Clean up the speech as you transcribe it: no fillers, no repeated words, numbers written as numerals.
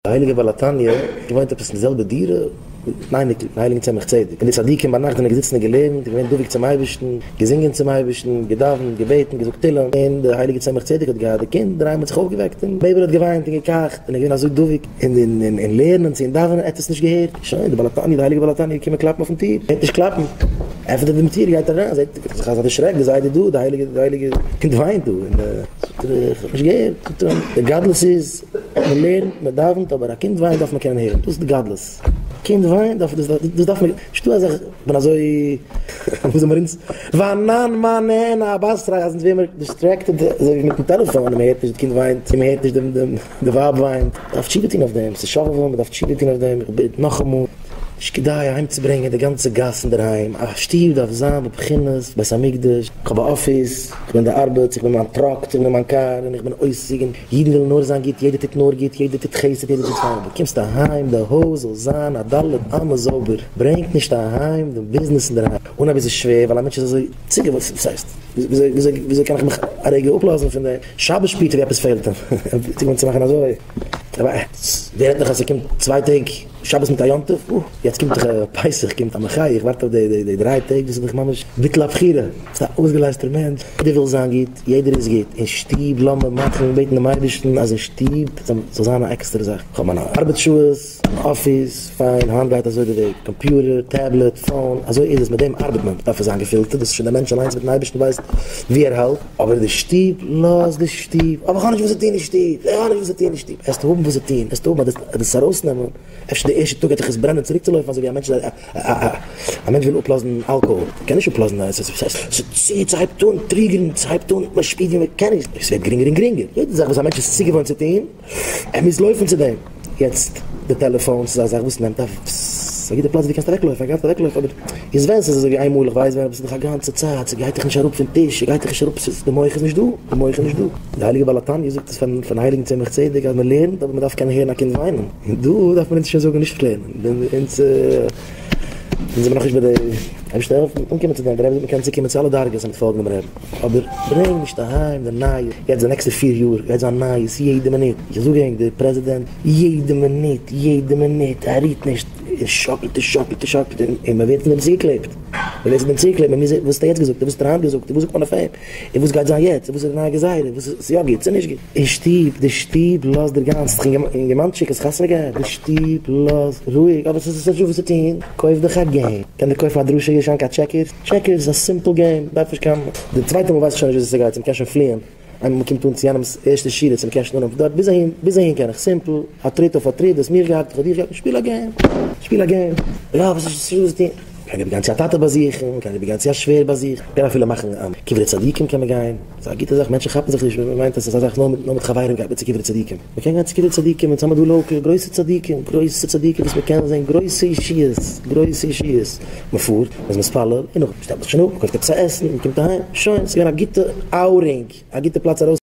די הייליגע בעל התניא געוואוינט עפעס אין די זעלבע דירה מיטן אייניקל מיטן הייליגן צמח צדק, און די צדיקים ביינאכט זענען געזיצן און געלערנט, געווען דבוק צום אייבערשטן, געזינגען צום אייבערשטן, געדאווענט, געבעטן, געזאגט תהלים, און די הייליגע צמח צדק האט געהאט די קינד, דריי מאל האט זיך אויפגעוועקט און בעבעלע האט געוויינט און געקייכט און ער איז געווען אזוי דבוק אין אין לערנען צו אין דאווענען, ער האט עס נישט געהערט, שוין, די בעל התניא, די הייליגע בעל התניא איז געקומען קלאפן אויפן טיר, הערט נישט קלאפן, עפענט ער דעם טיר, גייט אריין, זעט זיך אזא דערשרעק, די זיידע דא, די הייליגע די הייליגע קינד וויינט דא, און זאגט ער איך האב נישט געהערט, זאגט ער אים, די גדלות איז, מען לערנט, מען דאווענט, אבער א קינד וויינט דארף מען קענען הערן, דאס איז די גדלות, קינד וויינט דארף דאס דאס דארף מען, נישטא אזא זאך, כ'בין אזוי, וואס זאל מיר אונז, ואנן מה נהנה אבתריה, אז אונז ווערן מיר distracted אזוי ווי מיטן טעלעפאן, און מען הערט נישט די קינד וויינט, און מען הערט נישט דעם דעם די ווייב וויינט, מען דארף תשובה טון אויף דעם, ס'איז שובבים, מען דארף תשובה טון אויף דעם, איך בעט נאכאמאל, נישט כדאי אהיימצוברענגען די גאנצע גאס אינדערהיים, א שטוב דארף זיין בבחינת בית המקדש, כ'האב א אפיס, כ'בין די ארבעט, איך בין מיין truck, איך בין מיין קאר, און איך בין עוסק אין, אידן ווילן נאר זיין גוט, יעדער טוט נאר גוט, יעדער טוט חסד, יעדער טוט פיין, אבער קומסט אהיים, די הויז זאל זיין א ד' אמות זויבער, ברענג נישט אהיים דעם ביזנעס אינדערהיים, אנהייב איז עס שווער, ווייל א מענטש איז אזוי צוגעוואוינט, וואס הייסט, וויאזוי וויאזוי וויאזוי קען איך מיך א רגע אפלאזן פון דעם, שבת שפירט ער ווי עפעס פעלט אים, ער צוגעוואוינט צו מאכן אזוי, אבער ווער רעדט נאך אז ס'קומט צוויי טעג שבת מיט א יום טוב, אוי, יעצט קומט דאך פסח, קומט א מחיה, איך ווארט אויף די די דריי טעג, דאס איז דאך ממש ביטול הבחירה, ביסט א אויסגעלייזטער מענטש, יעדער וויל זיין גוט, יעדער איז גוט, אין שטוב לאמיר מאכן, בעטן דעם אייבערשטן אז אין שטוב זאל זיין א עקסטערע זאך, איך האב מיינע ארבעט שעות, מיין אפיס, פיין, היינט גייט אזוי די וועג, קאמפיוטער, tablet, phone, אזוי איז עס, מיט דעם ארבעט מען, דארף עס זיין געפילטערט, דאס איז שוין דער מענטש אליינס מיטן אייבערשטן ווייסט ווי ער האלט, אבער די שטוב, לאז די שטוב, אבער איך האב נישט וואס צו טון אין שטוב, איך האב נישט וואס צו טון אין שטוב, עסט האבן וואס צו טון, עסט האבן, אז דאס ארויסנעמען. אפשר די ערשטע טאג וועט דיך עס ברענען צוריקצולויפן אזוי ווי א מענטש א מענטש וויל אפלאזן אלקאהאל קען נישט אפלאזן עס איז ס'ציט ס'הייבט אן trigger ן ס'הייבט אן מען שפירט ווי מען קען נישט עס ווערט גרינגער און גרינגער יעדע זאך וואס א מענטש איז צוגעוואוינט צו טון ער מוז לויפן צו דעם יעצט די טעלעפאון ס'איז א זאך וואס נעמט א ס'איז א גוטע פלאץ ווי דו קענסט אוועקלויפן א גאנצע אוועקלויפן אבער איז ווען ס'איז אזוי ווי איינמאל איך ווייס ווען אבער ס'איז דאך א גאנצע צייט ס'גייט דיך נישט אראפ פון טיש ס'גייט דיך נישט אראפ ס'איז די מח איז נישט דא די מח איז נישט דא. די הייליגע בעל התניא זאגט עס פארן הייליגן צמח צדק אז מען לערנט אבער מען דארף קענען הערן א קינד וויינען, און דא דארף מען אונז שוין זאגן נישט לערנען, אונז אונז זעמיר נאכנישט ביי די, אייבערשטער העלפן אנקומען צו דעם, דער רבי זאגט מען קען צוקומען צו אלע דרגות מיט פאלגן דעם רבי'ן, אבער ברענג נישט אהיים די נייעס, יעצט די נעקסטע פיר יאר גייט זיין נייעס יעדע מינוט, איך זאג ענק דער פרעזידענט יעדע מינוט יעדע מינוט ער רוהט נישט, ער שאקלט און שאקלט און שאקלט און מען ווערט פון דעם צוגעקלעבט, מען ווערט פון דעם צוגעקלעבט, מען מוז, וואס האט ער יעצט געזאגט און וואס האט ער היינט געזאגט און וואס זאגט מען אויף אים. און וואס גייט זיין יעצט, און וואס איז די נייע גזירה, וואס איז יא גוט, ס'איז נישט גוט. אין שטוב, די שטוב לאז דער גאנץ, אינגערמאנטשיק האסט חתונה געהאט, די שטוב לאז רואיג, אבער ס'איז נישטא וואס צו טון, קויף דיך א game, קען דיר קויפן א דרשה געשאנק א checkers, checkers איז א simple game, דארף נישט קיין, די צווייטע מאל ווייס איך שוין נישט וויאזוי ס'גייט, צו מ'קען שוין פליען, איינמאל מ'קומט אן צו יענעמ'ס ערשטע שורה, צו מ'קען שוין אנהויבן פון דארט, ביז אהין, ביז אהין קען איך, simple, א טריט אויף א טריט, דו האסט מיך געהאקט, איך האב דיך געהאקט, שפיל א game, שפיל א game, יא, וואס איז נישטא וואס צו טון. קען איבערגיין צו א טאטע באזוכן, קען איבערגיין צו א שווער באזוכן, קען אפילו מאכן א קברי צדיקים קען מען גיין, ס'איז א גוטע זאך, מענטשן כאפן זיך נישט, מען מיינט אז ס'איז א זאך נאר מיט נאר מיט חברים גייט מען צו קברי צדיקים, מען קען גיין צו קברי צדיקים, אונז האמיר דא local גרויסע צדיקים, גרויסע צדיקים וואס מען קען זען גרויסע ישועות, גרויסע ישועות, מען פארט, מען איז מתפלל, און נאכדעם שטעלט מען זיך שוין אפ, מען קויפט עפעס צו עסן, מען קומט אהיים, שוין, ס'איז געווען א גוטע outing, א גוטע פלאץ ארויס.